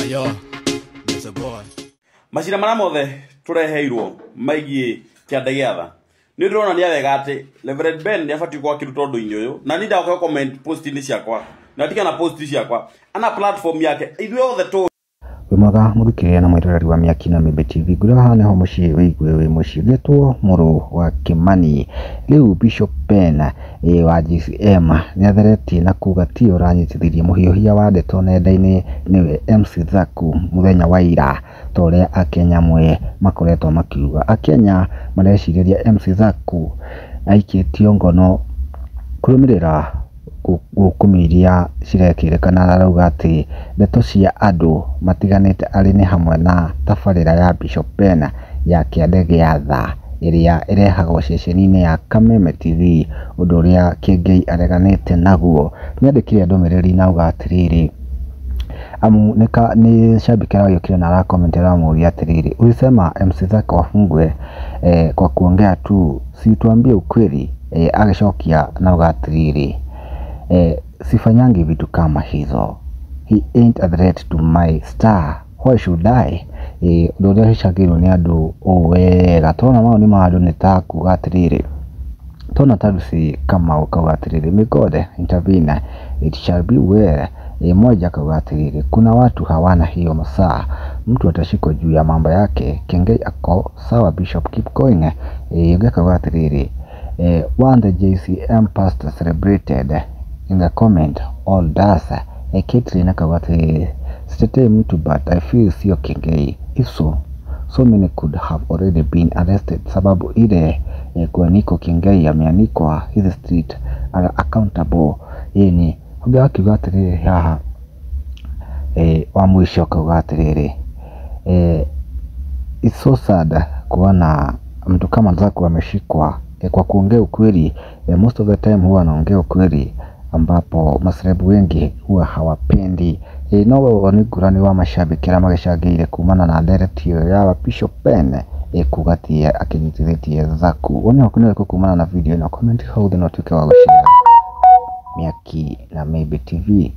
Ayo, it's a boy. Macira marĩa mothe tũreheirwo maigiĩ kĩanda gĩa tha nĩ ndĩrona wega atĩ Reverend Ben nĩ abatiĩ gũkorwo akĩruta ũndũ-inĩ ũyũ, na niĩ ndagũka comment post-inĩ ciakwa na tiga na post ciakwa ana platform yake ithuĩ othe tũ. Wĩ mwega mũthikĩrĩria na mwĩroreri wa Mĩaki na Mĩmbi TV, ngũrĩ haha nĩho mũciĩ wĩigue wĩ mũciĩ ngetwo mũrũ wa Kĩmani. Rĩu Bishop Ben wa GCM nĩatheretie na kuga ti ũranyitithirie mũhiũhia wa ndeto nenda-inĩ nĩwe MC Zaku mũthenya wa ira, ta ũrĩa Akenya amwe makoretwo makiuga. Akenya marecirĩria MC Zaku aikĩtio ngono kũrũmĩrĩra ngũkũmi iria cirekĩrĩkana, arauga atĩ ndeto cia andũ matiganĩte arĩ nĩ hamwe na tabarĩra ya Bishop Ben ya kĩande gĩa tha ĩrĩa ĩrehagwo ceceni-inĩ ya Kameme TV, ũndũ ũrĩa Kĩengei areganĩte naguo. Nĩandĩkire ndũmĩrĩri na auga atĩrĩrĩ, amu nĩ shabiki aragĩũkire na arakomenti aramũria atĩrĩrĩ, ulisema MC Zaku afungwe kwa kuongea tu, si tuambie ukweli. Agĩcokia na auga atĩrĩrĩ, sifanyangi vitu kama hizo, he ain't a threat to my star, why should I? Ũndũ ũrĩa ũcangĩirwo nĩ andũ ũũ wega tona mawoni ma andũ nĩ ta kuga atĩrĩrĩ, tona Tarusi Kamau kauga atĩrĩrĩ, may God intervene, it shall be well. Moja kauga atĩrĩrĩ, kuna watu hawana hiyo masaa, mtu atashikwa juu ya mambo yake. Kengei ako sawa, Bishop keep going. Ũngĩ akauga atĩrĩrĩ, one the JCM pastor celebrated in the comment all does. Caitlin akauga atĩrĩrĩ, sitetei mtu but I feel sio Kengei, if so, so many could have already been arrested, sababu ile kuanikwa Kengei ameanikwa, hizi street are accountable. Yeni ũngĩ akiuga atĩrĩrĩ haha, wa mwisho akauga atĩrĩrĩ, it's so sad kuona mtu kama Zaku ameshikwa kwa kuongea ukweli. Most of the time huwa anaongea ukweli ambapo maselebu wengi huwa hawapendi. No woni ngũrani wa mashabiki arĩa magĩcangĩire kumana na ndereti ĩyo ya Bishop Ben kuga atĩ akĩnyitithĩtie Zaku. Woni waku nĩ ũrĩkũ kumana na video ĩno? Comment hau thĩ na ũtuĩke wa gũshare. Mĩaki na Maybe TV.